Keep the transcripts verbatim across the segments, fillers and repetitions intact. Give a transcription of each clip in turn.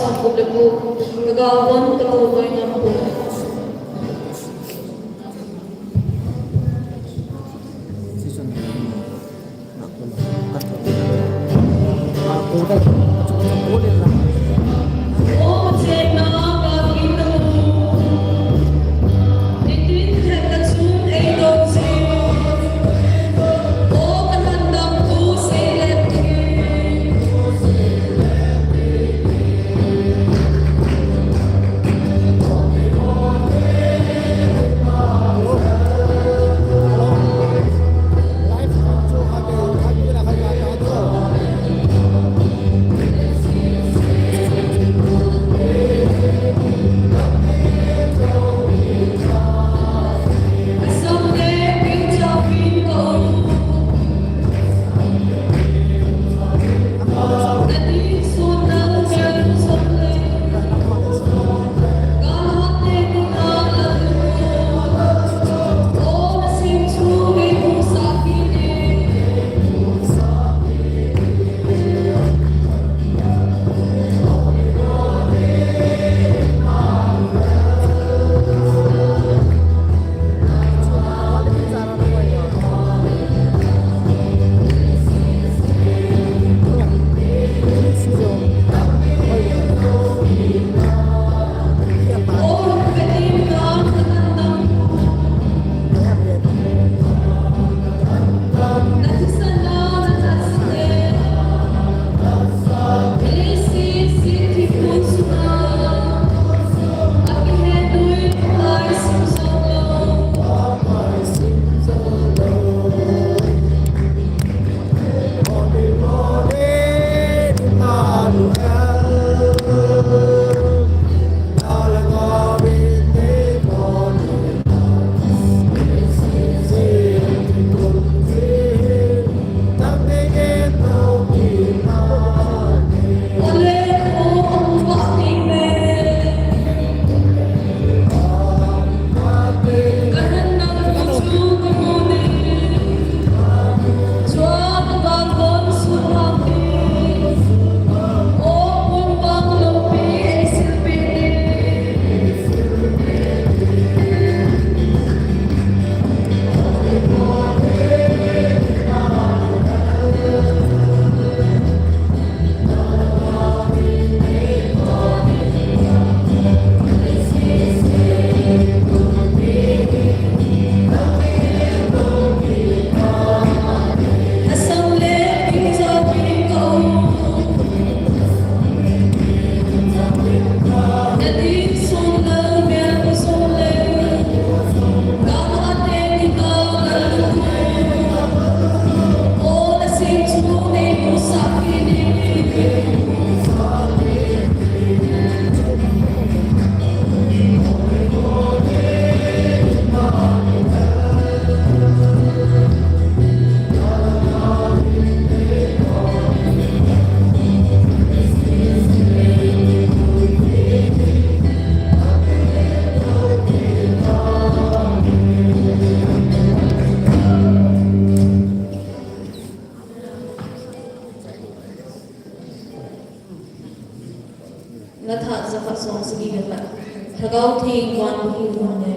Kup le kup, ka galvon ka tolngoi ngam poi. Nathah jakhat som sagi le khat. Lhagao Theng van buhi van le.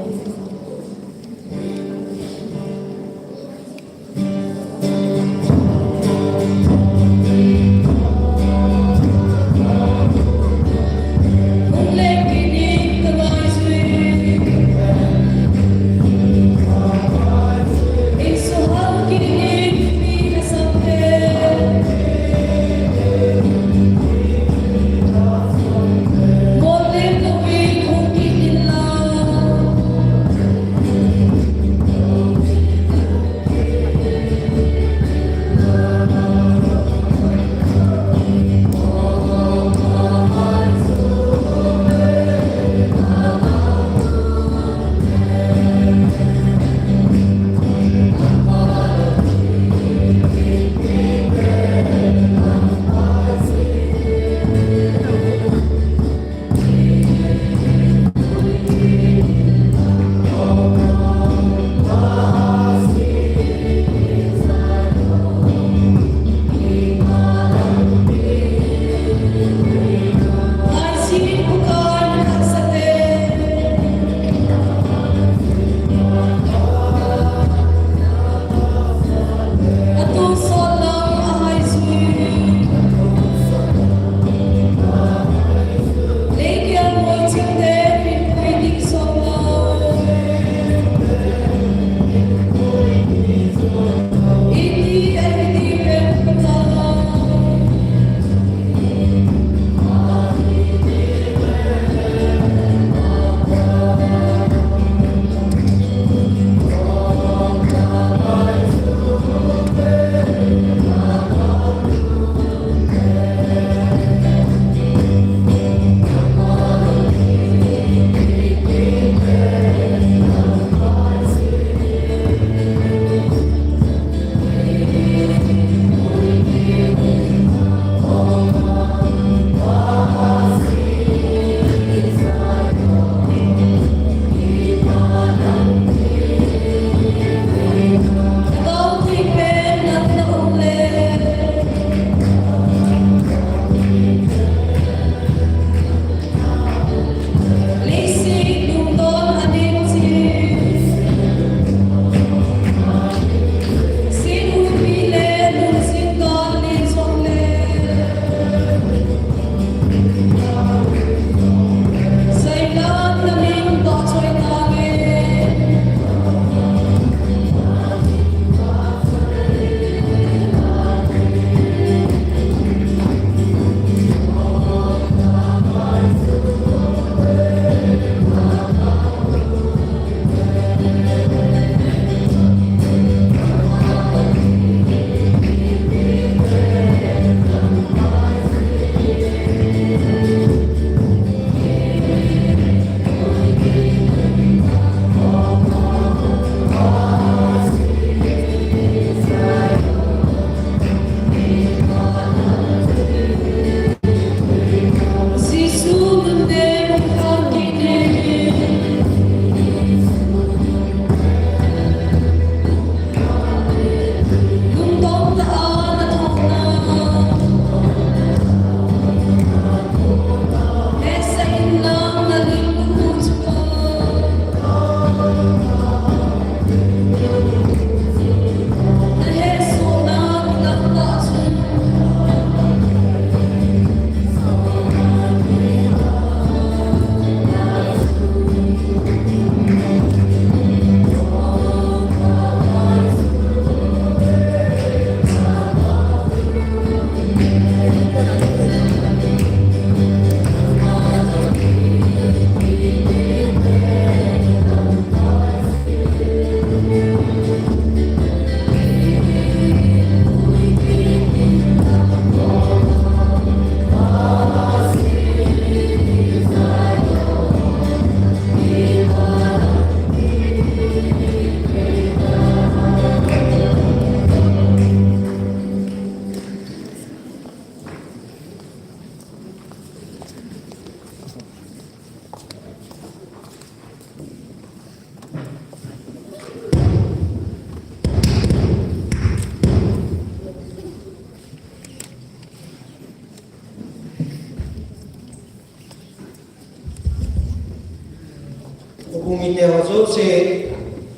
Pu mite ho jouse,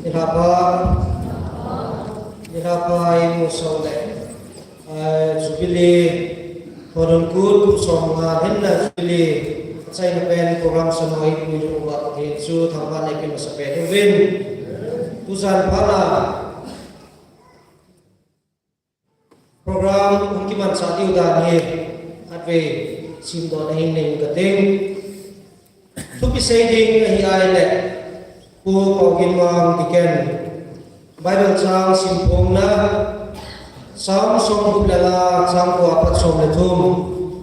nilhah pha, nilhah pha imu sah le, eh, Jubilee, Thadon Kut, kum som nga hinna Jubilee, achaina pen program sah ho imu uva, hichu thangvahna ipe masapen uvin. Tujan phat a, program hung kimanchah diu dan hi, khatvei simdoh na hin nei inge kati. Thupi sei ding ahi ahile, Pu Paoginmang Deacon, Bible chang simphongna, Psalm som gup le nga, chang ko apat som le thum,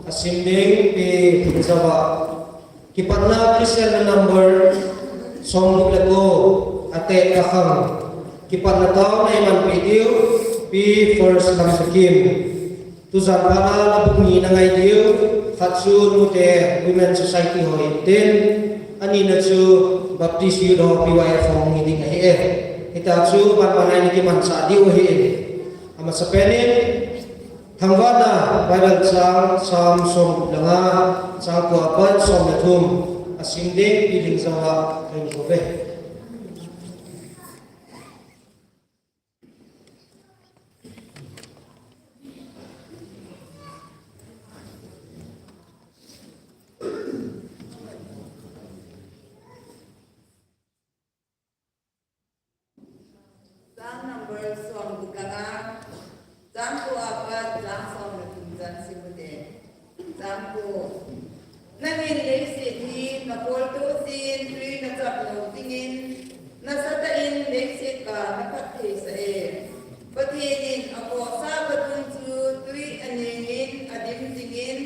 asim ding Pi Lhingzava. Kipatna Christian na number som gup le ko, ateh akhang. Kipatna taona imanpi diu, Pi First Lamsakim. Tujan phat a nabook ni nangai diu, khat chu nute Women Society ho hintin, anina chu Baptist Youth ho P Y F ho hung hi ding ahi e. Hitia chu banban a nakimanchah diu ahi e. Amasapen in, thangvahna Bible chang Psalm som gup le nga, chang ko apat som le thum, asim ding Pi Lhingzava kahin kou uve. Psalm number som gup le nga, chang ko apat, chang som le thum chan sim ute. Chang ko. Nangin leiset hi nakoltou jin tui nachap lou dingin, nasatah in leiset ka naphatthei sah e. Pathen in akohsah vadung chu tui anengin adim dingin,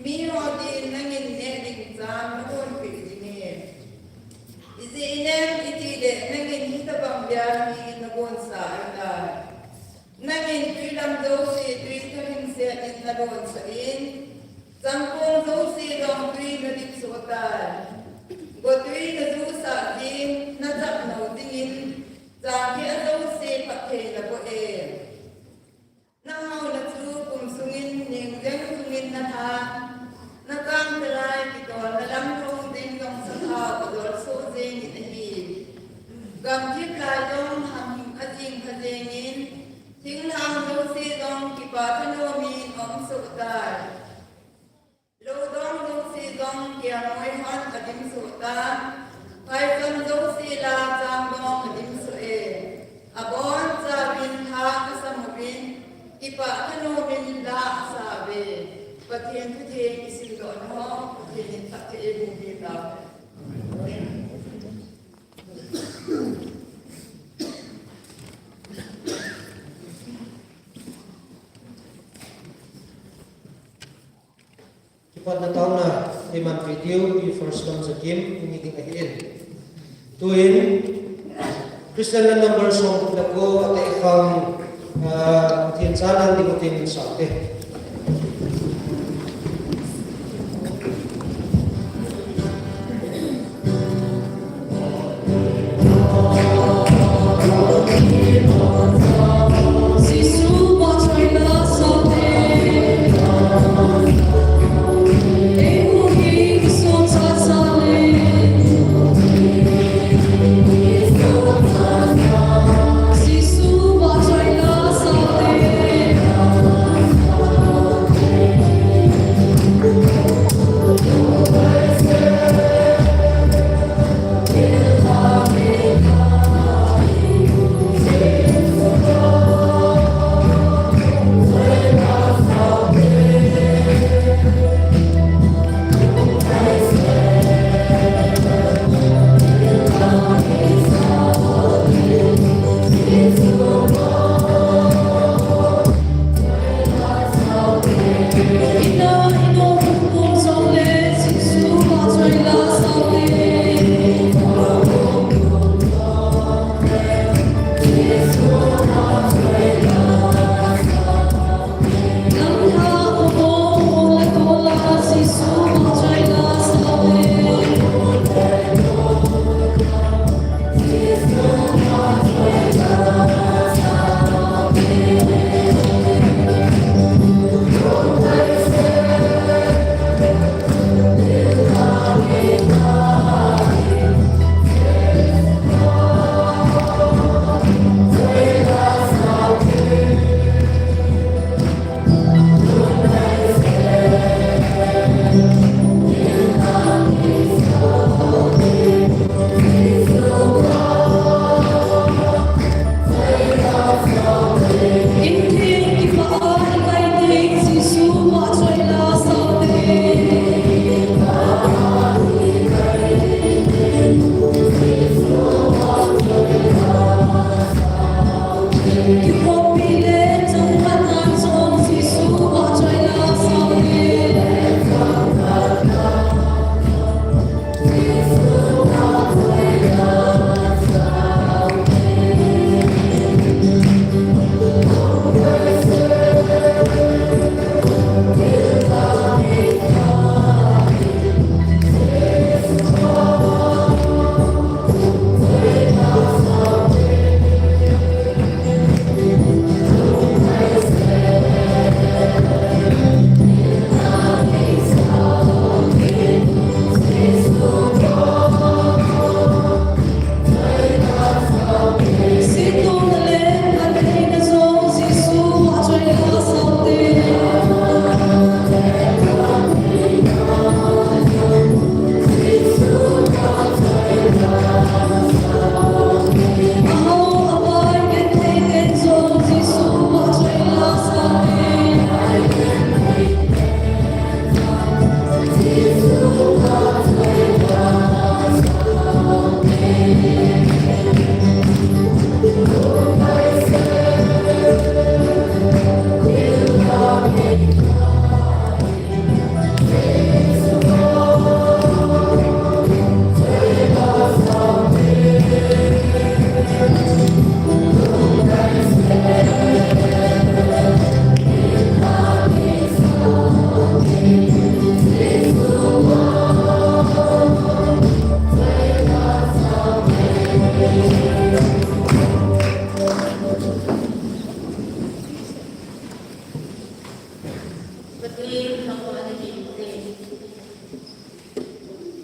miho din nangin neh ding chan nahonpeh ding e. Ijeh inem itile nangin hitobang bia hi nabonsa ahitai. Nangin tui lam jouse tui thalhingset in nadonsah in, changkong jouse jong tui nadip soh tai. Gotui najusah jin, nachap lou dingin, chang keh a jouse phatthei naboh e. Nahaona chu kum sungin ning jeng sungin nathan, nakang kalai kitolna lam lhung ding jong sathao kadol soh jengin ahi. Gamthip lai jong hamhing ajing pha jengin, thinglhang jouse jong kipa thanomin aum soh tai. Lou dong jouse jong kiangoi hon adim soh tan, phaicham jouse la chang dong adim soh e. Abonchauvin tha asam uvin, kipah thanomin la asa uve. Pathen thutheng isimdoh nau, Pathen in phatthei eiboh peh tauve. Kipatna taona imanpi diu, Pi First Lamsakim, hung hi ding ahi in. Tuin, Christian na number som le ko, ateh khang, ah, Pathen cha nang ding utin sa te. Pathen thangvahna hinkho.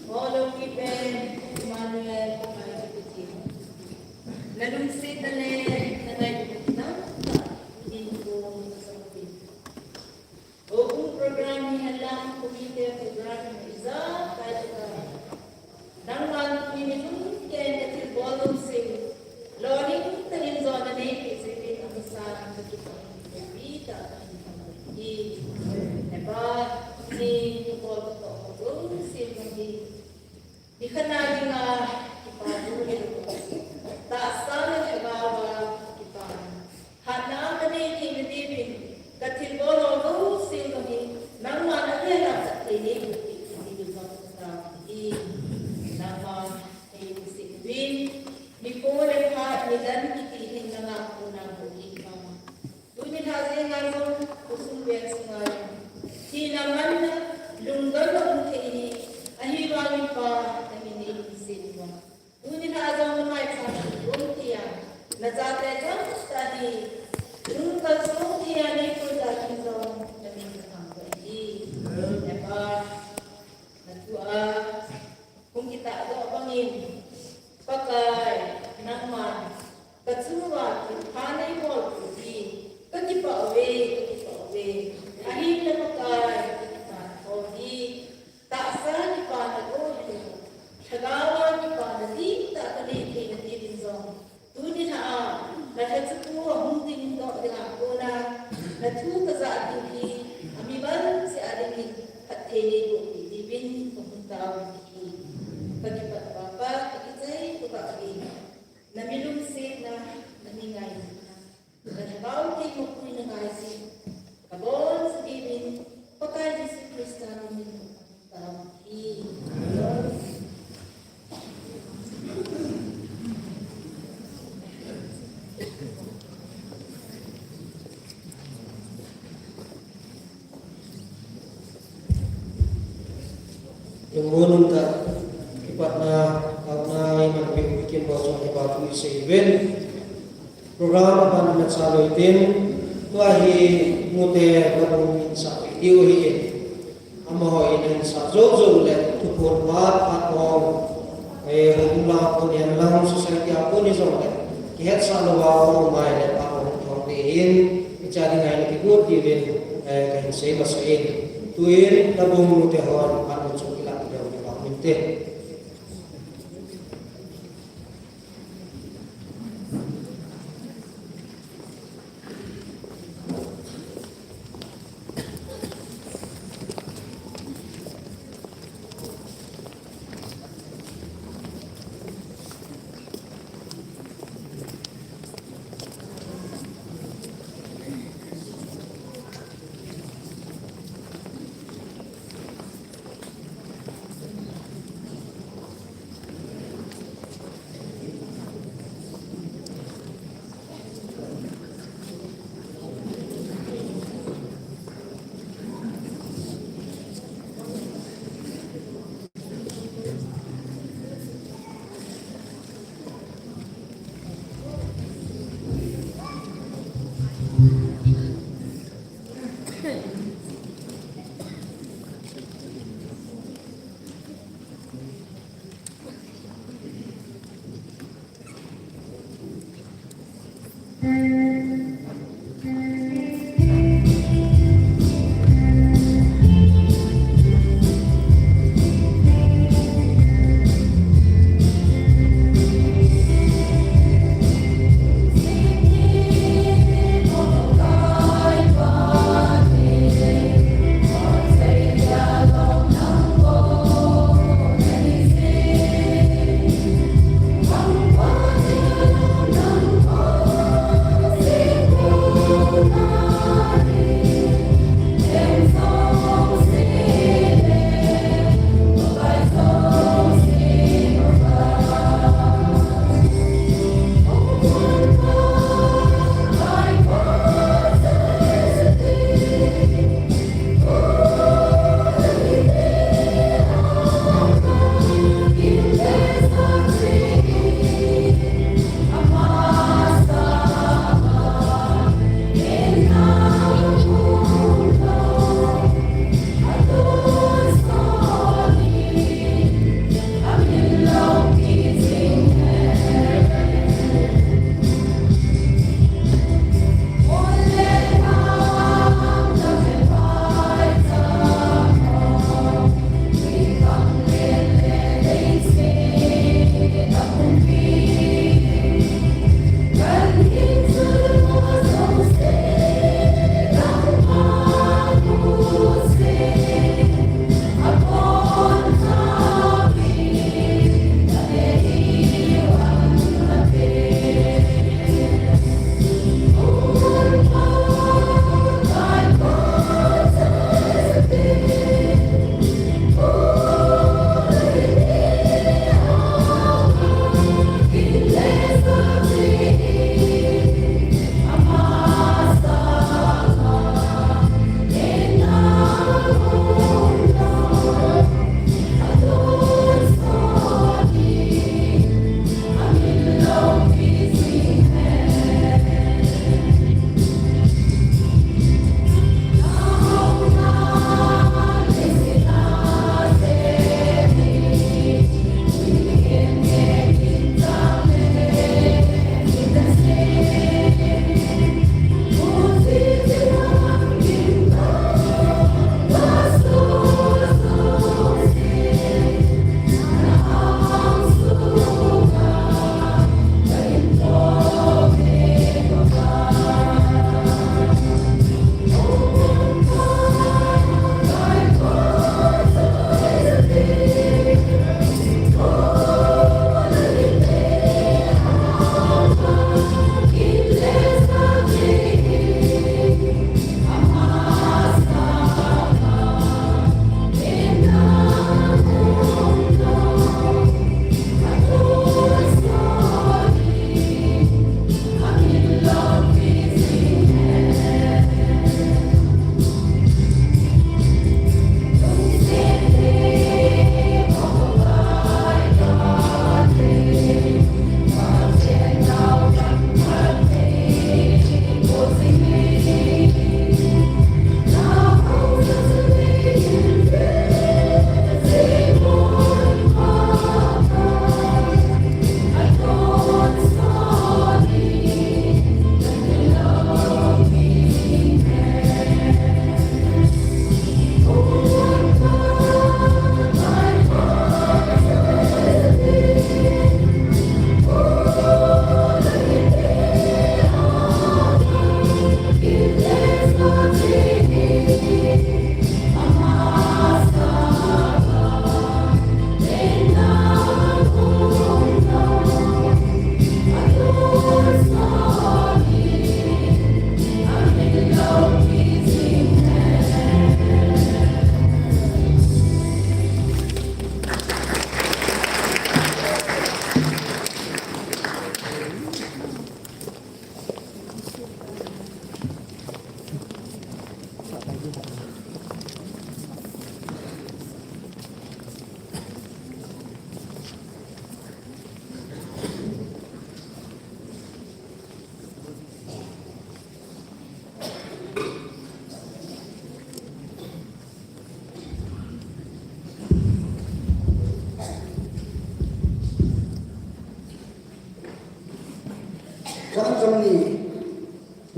Holo kipen Emmanuel Pakai kiti. Nalungsetna le nangailutna tamtah in kong kasapin. Houin program hi henlang, committee program hi ijat kai tah a nangman tuni nilungthim in kathilbol lungset, lolhing tah in jona neipeh jeh in amasan kakipah in, kakipah in, He Pa, tuni kabol katoh lungset lungset. Nikhat na dinga kipa thu le tahsa le lhagao a kipa, hatna kanei theina diuvin kathilbol lungset lungset hi nangman nahelchah thei nei boh peh ding in jong katao ahi. Nangman nei kisih uvin, nikho le phat nidan kiti hin nangah kona bou ahi Pa. Tuni lha jenga jong khosung veng sunga jong thina manna, lungdonna um thei ahi, ahivangin Pa, namin nei lungset uva. Tuni lha jong namaicham sung tia, nachate chang tah hi, lungkal sung tia nei puija ding jong namin kathangvah ahi. He Pa, nathua hung kitahdoh bangin, Pakai, nangman kachunga thilpha neibolpeh hi kakipah uve, kakipah uve. Ahinla Pakai, kakipah uve. Tahsa kipana bou hilou, lhagao a kipana dihtah kanei theina diuvin jong, tuni lha a nalhacha pu ahung dingdoh dinga kona nathu kajah diu hi, ami ban cheh a dingin phatthei neiboh peh diuvin kahung tao ahi. Kakipat Pa, kakichai Pa, kakipah uve. Nami lungsetna, nami ngailutna, nalhagao theng mapui nangaijin, kaboncha diuvin Pakai Jesu Christa min in kahung tao ahi. Lungmon umtah, kipatna, taona iman uve, ikinbol jong kipa thu isei uvin. Program aban nachalou hitin, tua hi nute nabung in sah peh diu ahi. Amaho in ahinsah jou jou le, thuphon phat phat hong, eh, hung lang kon, henlang society a kon hijongle, kihetsah louva hung mai le phat hong thong te hin, icha ding a in kigot diuvin, eh, kahin sei masa in. Tuin nabung nute hon phat hung chu kilah diu ahi, phat hung inte.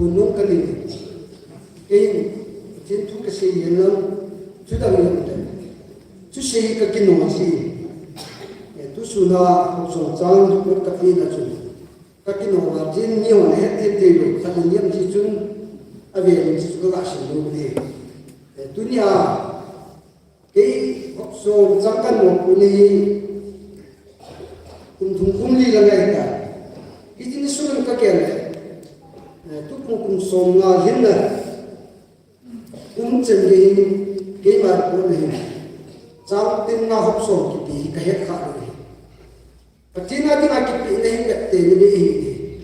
Nung ka ning. Kei, Pathen thu ka sei yen lang, chu dang yen te. Chu sei ka kino ji. Eh, tu suna, hok song chang, tu ka pi na chu. Ka kino wa jin ni hon he te te lo, ka ni yam ji chun, a ve ni chu ka ga sin lo ni. Eh, tunia, Kei hop som chang kan mo pu ni kum thum kum li la ngai ta. Hitin sun ka ken le. Eh, tu kum kum som nga hin na. Kum chen ge hin kei ma ko ni hin. Chang tin nga hop som kipi ka het kha ni. Pathen a dinga kipehna hi ngat teni ve ahi.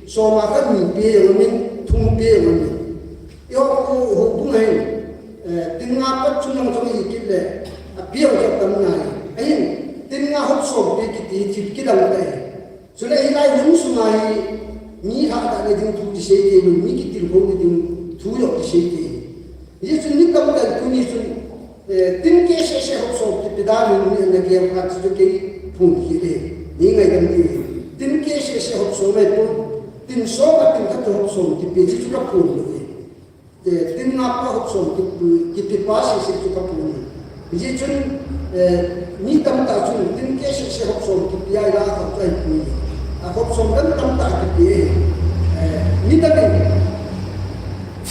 Soma khat ni pe jong aum in, thum pe jong aum in. Eiho, ho, houbung ahin, eh, tin nga pat chun jong chong hi kit le, a pe jong khat tam nai. Ahin, tin nga hop som pe kiti hi thil kidang tah ahi. Chule hilai hun sunga hi, mi lhahdoh na ding thu kisei thei lou, mi kitilkhou na ding thu jong kisei thei. Hijeh chun mi tamtah in tuni chun, eh, tin keh seh seh hop som kipe dan in mi ana gel kha chu kei phun hi le. Nei ngaidam ding. Tin keh seh seh hop som ahi pon. Tin som a tin khat hop som kipe chu ka phun lou e. Eh, tin nga pa hop som kipe, kipe pa seh seh chu ka phun e. Hijeh chun, eh, mi tamtah chun tin keh seh seh hop som kipe a ila kha chu ahi pon. A hop som dang tamtah kipe e. Eh, mi tamtah in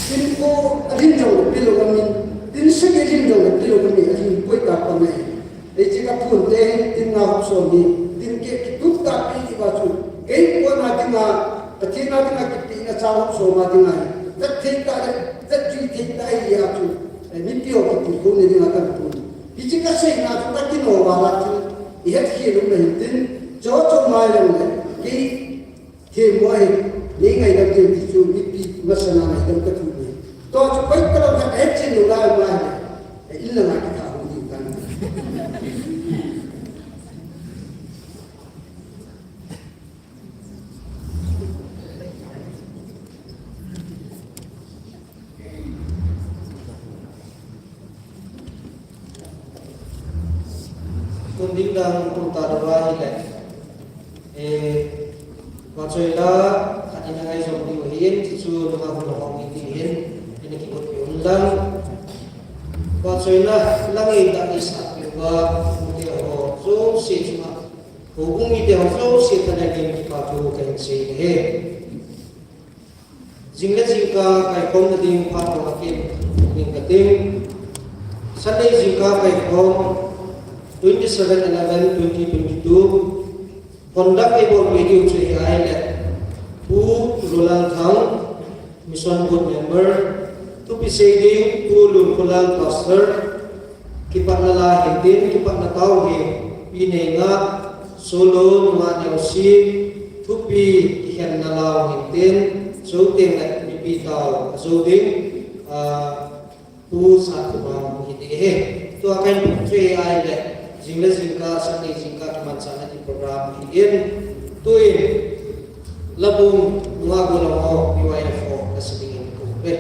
Tin ko a lhin jong le pe lou aum in, tin sagi a lhin jong le pe lou aum in, a lhin poi ta pa me. Hiche ka phun te hin tin nga hop som hi, tin keh kitup tah pi ti ba chu. Kei ko na dinga, Pathen a dinga kipehna chang hop som a dinga hi. Vet thei tah le, vet jui thei tah ahi a chu. Eh, mipi ho kitilkhou na dinga ka phun. Hiche ka seina chu ka kino val a chu. I het khel lou na hin tin. Cho cho mai jong le. Kei Themmo ahi, nei ngaidam ding ti chu mipi masanga ngaidam ka thu ni. Tua chu koi ka lam khat het chen lou lai ma ahi. E, in langa kitha hung ding tan. Tun ding dang kum ta ding ahi le. Eh, vahchoila, khat in angai jom diu ahin, chuchu nunga hun hong iti hin, ina kigot pi un lang. Vahchoila, lang ei ta ei sa pi uva, mute ho, jouse chunga. Houbung mite ho, jouse tana ding kipa thu kahin sei e. Jing le jingkah kaikhomna ding phat ho akin, ding kating. Sunday jingkah kaikhom, twenty-seven eleven twenty twenty-two. Conduct eibolpeh diu chu hi ahile, Pu Roland Thang, Mission Board member, thupi sei ding, Pu Lungkholal, Pastor, Kipatna la hintin, kipatna tao hi, Pi Neinga, Solo, Nunga Neosi, thupi kikhenna la hintin, jou teng le mipi tao, jou ding, ah, Pu Satkhomang hiti ahi. Tua kahin phongdoh chu ahile, jing le jingkah, Sunday jingkah kimanchahna ti program hi in, tuin, Labung, Nunga Golhang ho, P Y F ho, kasei dingin kahin pe.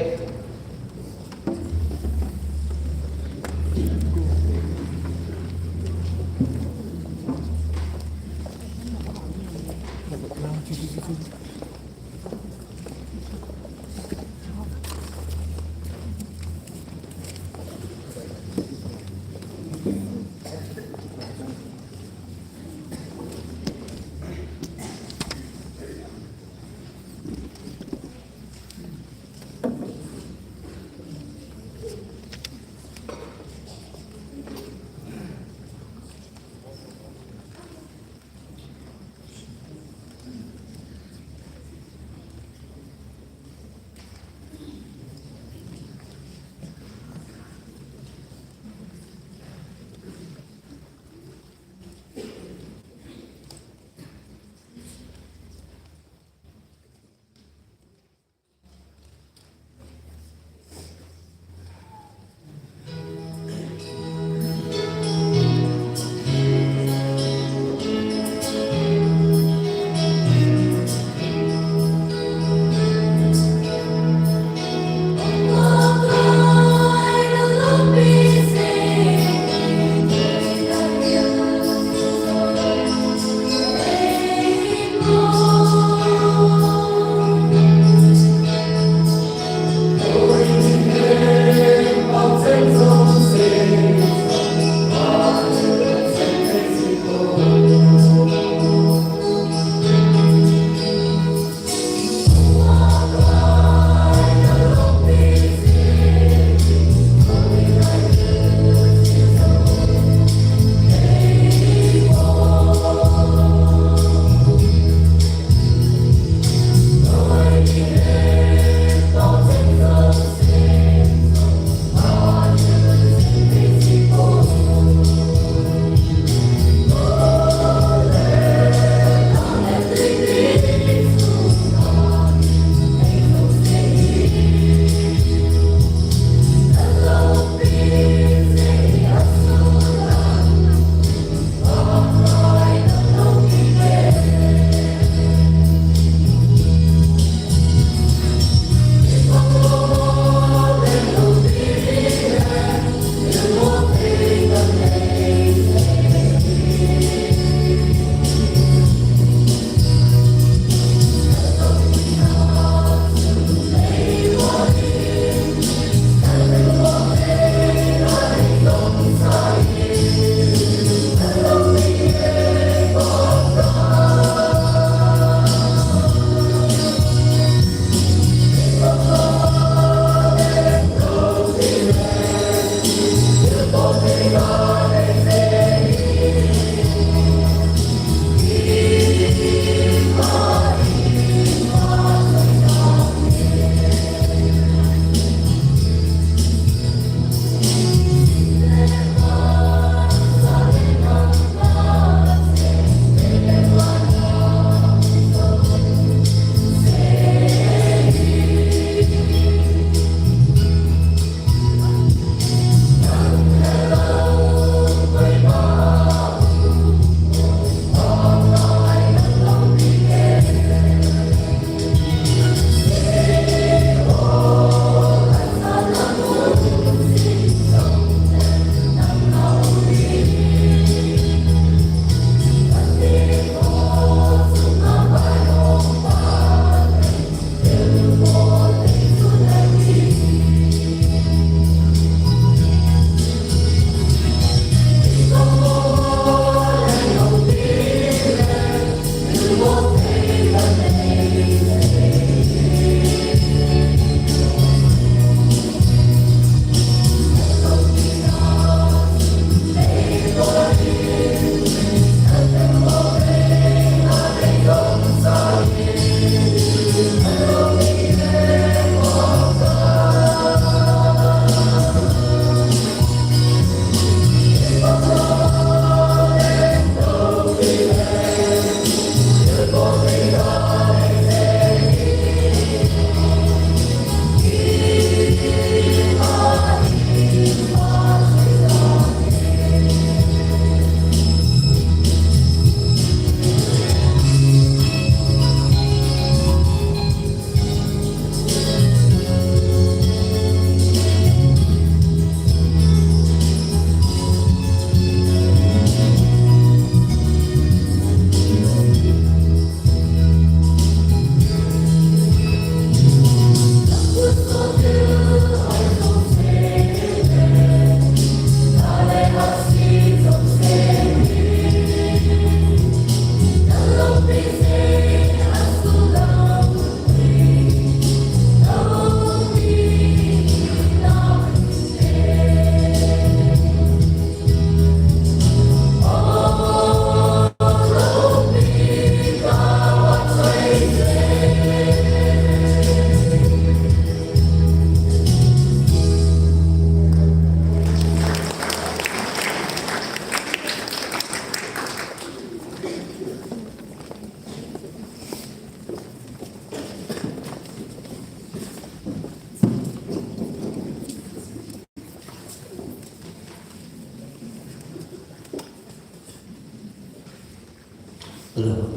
Hello.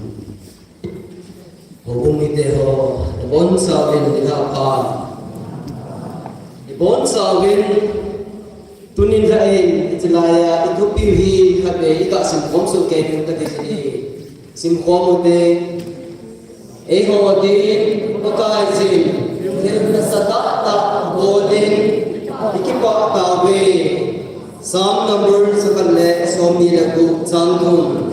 Houbung mite ho, nabonchauvin nilhah pha. Nabonchauvin, tunin lhah in, hiche laiya, ithupiu hi, khatvei, iga simkhom soh kei diu kati ahi. Simkhom ute. Eiho din, Pakaiyin, thil nasatah tah bol in, ikipah tauve. Psalm number jakhat le somni le gup, chang thum.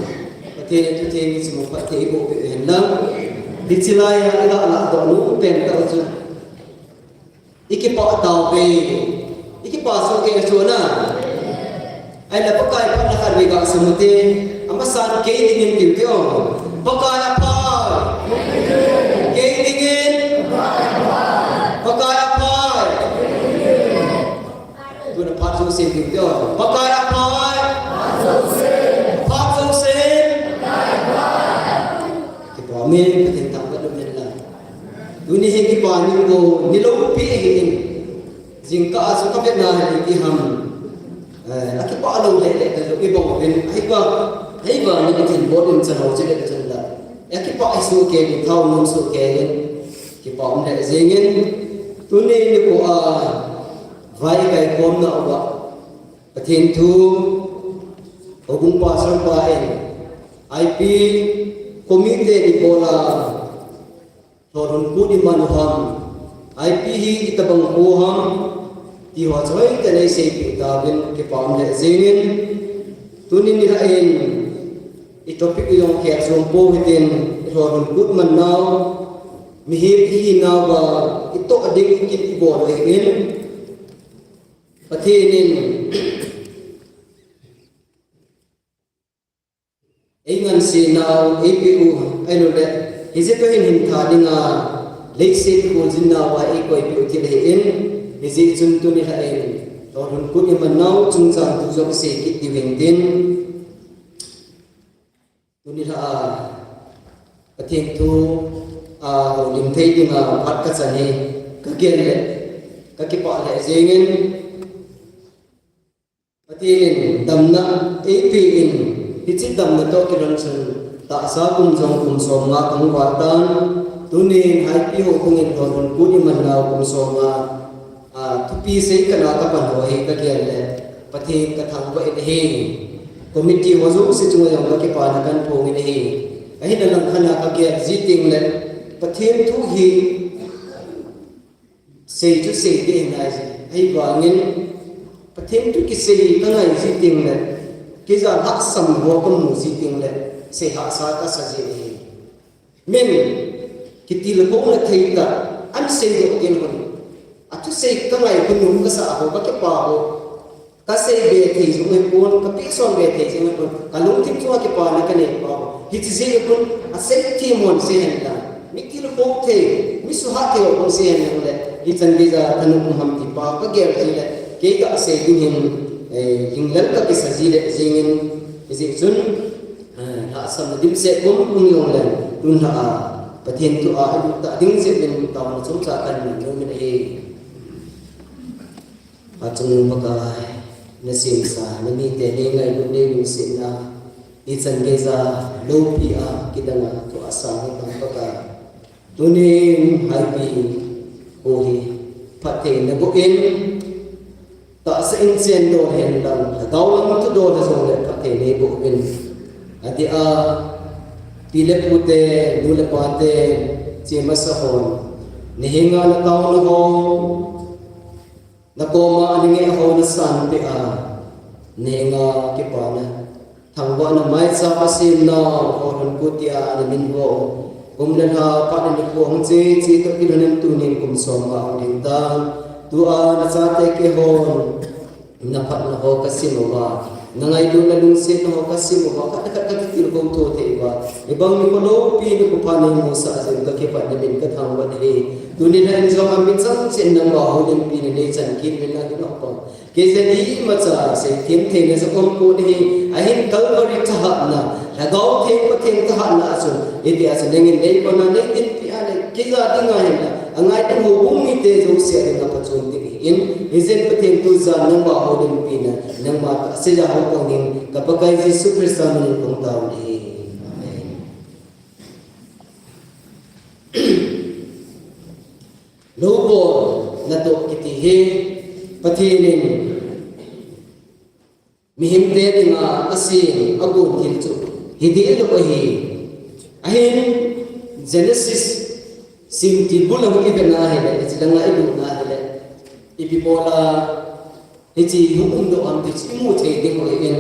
Pathen thu theng isim u phatthei iboh peh u hen lang. Hiche laiya ilah lah doh nom pen tah chu, ikipah tauve. Ikipah soh kei chu na. Ahile Pakai phatna khatvei ga sam ute. Amasan kei dingin tiu te o. Pakai aphai. Kei dingin. Pakai aphai. Tuna phat jouse tiu te o. Pakai aphai. Phat jouse. Kipa, amen. Pathen thangvah in umhen lang. Tuni hi kipa ni ko, ni loupi ahin. Jingkah a chu kavetna hi ipi ham. Eh, akipah lou lele ta lou ibang uvin. Ahivang, ahivang ni ithilbol in chan ho chule chun la. Akipah isoh kei in, thao nom soh kei in. Kipa um le jingin. Tuni nikho a, vai kaikhomna uva. Pathen thu, houbung pastor pa in, I P committee in ibola, lhon hun kut iman u ham, I P hi itobang kho ham, ti ho chu hoitah in eiseipeh tauvin kipa um le jingin, tunin nilhah in, i topic jong khel jong pou hitin, ilhon hun kut man nau, mihem ihinauva, itoh ding ikin ibol u ahin, Pathen in, eingansenau, eipeh u, ahilouleh, hijeh a hin hintha dinga, leiset ikholjin nauva, eikoipeh u thil ahin, hijeh chun tuni lhah in, lhon hun kut iman nau, chungchang thu jong isei kit diu hintin, tuni lhah a, Pathen thu, a, houlim thei dinga, phat kachan hi, kagel le, kakipah le jingin, Pathen in damna eipeh in, hiche damna toh kilhon chun tahsa kum jong kum somnga kahung val tan, tunin Haipi houbung in lhon hun kut iman nau kum somnga, a, thupi sei kana kapan ho hi kagel le, Pathen kathangvah in ahi. Committee ho jouse chunga jong kakipana kahin phong in ahi. Ahinla langkhat a kagel ji teng le, Pathen thu hi sei chu sei ding ahi nai ji. Ahivangin, Pathen thu kisei kangai ji teng le, keija lhahsam ho kamu ji teng le, sei hahsa kasa ji ahi. Min, kitilkhouna thei tah, ahin seidoh teng hun. Athusei kangai khonung kasa ho, kakipa ho. Kasei be thei jong ahipon, kapehson be thei jong ahipon, kalungthim chunga kipana kanei pau. Hiche jeh a kon, asei themhon sei hen lang. Mi tilkhou thei, mi suhhat thei ho kon sei hen lang le. Hichan geija thanop um ham ti pa, kagel ji le. Kei kasei ding hin, eh, hinglel kakisa ji le jingin, hijeh chun, eh, lhahsamna dimset um, um jong le. Tun lhah a, Pathen thu a, ilut tah ding jeh in taona chomcha kahin nei nom in ahi. Achung Pakai, nasemsa, namite neingailut neilungsetna, hichan geija loupi a kidang a thu asang hi tang Pakai. Tunin Haipi kho hi phatthei naboh in, tahsa in chen dol hen lang, lhagao lam thu dol hijongle phatthei neiboh uvin. Adeh a, pi le pute, nu le pate, che masa hon, nahenga nataona ho, nakoma ana ngeh ho nasanpeh a, nahenga kipana, thangvahna maicham a semnau, ho lhon kut tia namin ho. Kum le lha, phat le nikho hung che che toh kilhon in tunin kum somnga hung ding tan. Tua nachate keihon, naphatna ho kasim uva, nangailutna lungsetna ho kasim uva, khat le khat kakitilkhou thei uva. Hibang nikho loupi nikho pha neimusah jeh un kakipah in namin kathangvah in ahi. Tuni lhah in jong amichang cheh in nangma houlimpi nanei chan kit uvin lang hinau pang. Kei jong imacha seithem theina jong umpon ahi, ahin Calvary thahatna, Lhagao Theng Pathen thahatna a chun, hitia chun nangin neikona neidinpi a le, keija dinga hinla, angai ding houbung mite jouse a dinga phachom ding ahin, hijeh in Pathen tujan nangma houlimpina, nangma tahsa a hung pang ding, ka Pakai Jesu Christa min in kahung taovin ahi. Amen. Lou bol natoh kiti hi Pathen in mihemte dinga asem agon thil chu hideh lou ahi. Ahin Genesis semtil bul a hung ivet na hileh, hiche langa ilut na hileh, ipi bola hiche hung umdoh ham ti chu imu thei ding ahin.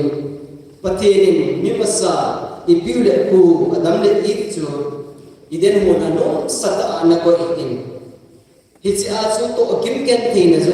Pathen in mi masa ipiu le pu Adam le Eve chu Eden hon a nomsa tah a anakoi in. Hiche a chu tohgim gentheina chu